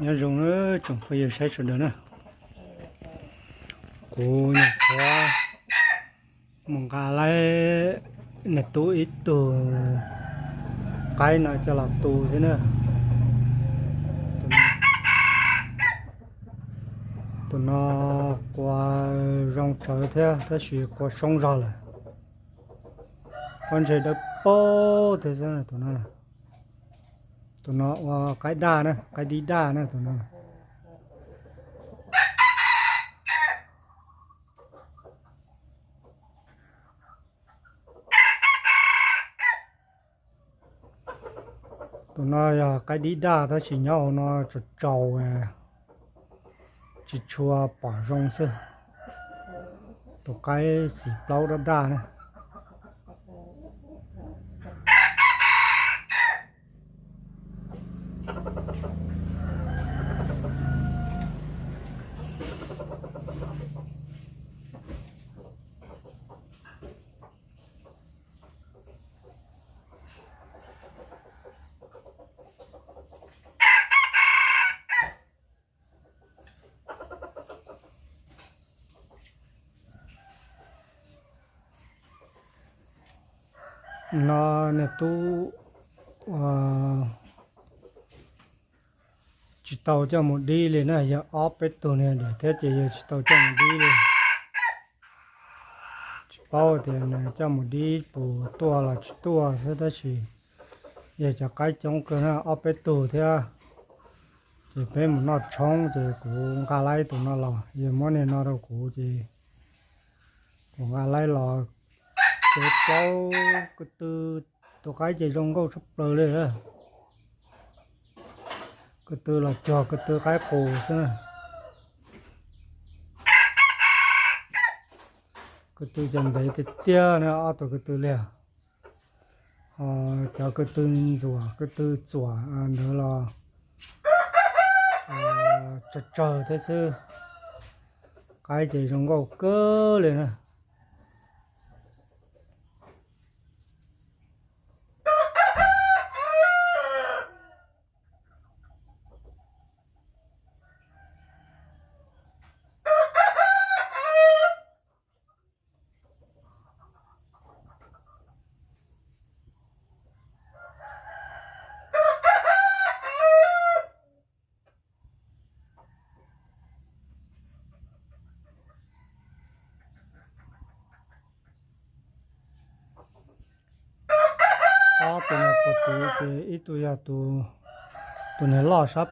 Nyob zoo na tsoom phooj ywg saib sawv daws na, kuv nyuam qhuav mus nqa laib nws tub ib tug qaib no coj los tu thiab na. Tus no qua zoo tsawv thiab tab sis qua soob zog lawm. Pob ntseg dawb paug thiab xwb tus no. Tus no ua qaib daj na, qaib dib daj na tus no. Tus no yog qaib dib daj tab sis nyob hauv no tsaus tsaus, tsis tshua pom zoo xwb. Tus qaib xim plaub daj daj na. No niag tub tsis tau coj mus dib li na, yog ob peb tug niag thiab ces yog tsis tau coj mus dib li. Tsis paub tias nws coj mus dib puas tuaj los tsis tuaj xwb tab sis yog cov qaib coob kawg na, ob peb tug thiab. Ces peb mus noj tshoob ces kuv nqa laib tus no los, yog muab niag no rau kuv ces kuv nqa laib los. Ces plaub ko tw, tus qaib ces zoo nkauj tshaj plaws li. Ko tw los cuag ko tw qaib qus xwb na. Ko tw ces ntev tiag tiag na, ob tug ko tw li. Cov ko tw ntxuam, ko tw txuam ntawd los tsawg tsawg thiab xwb. Qaib ces zoo nkauj kawg li na. Ob tug no puag tid ces ib tug yog tus niag loj sab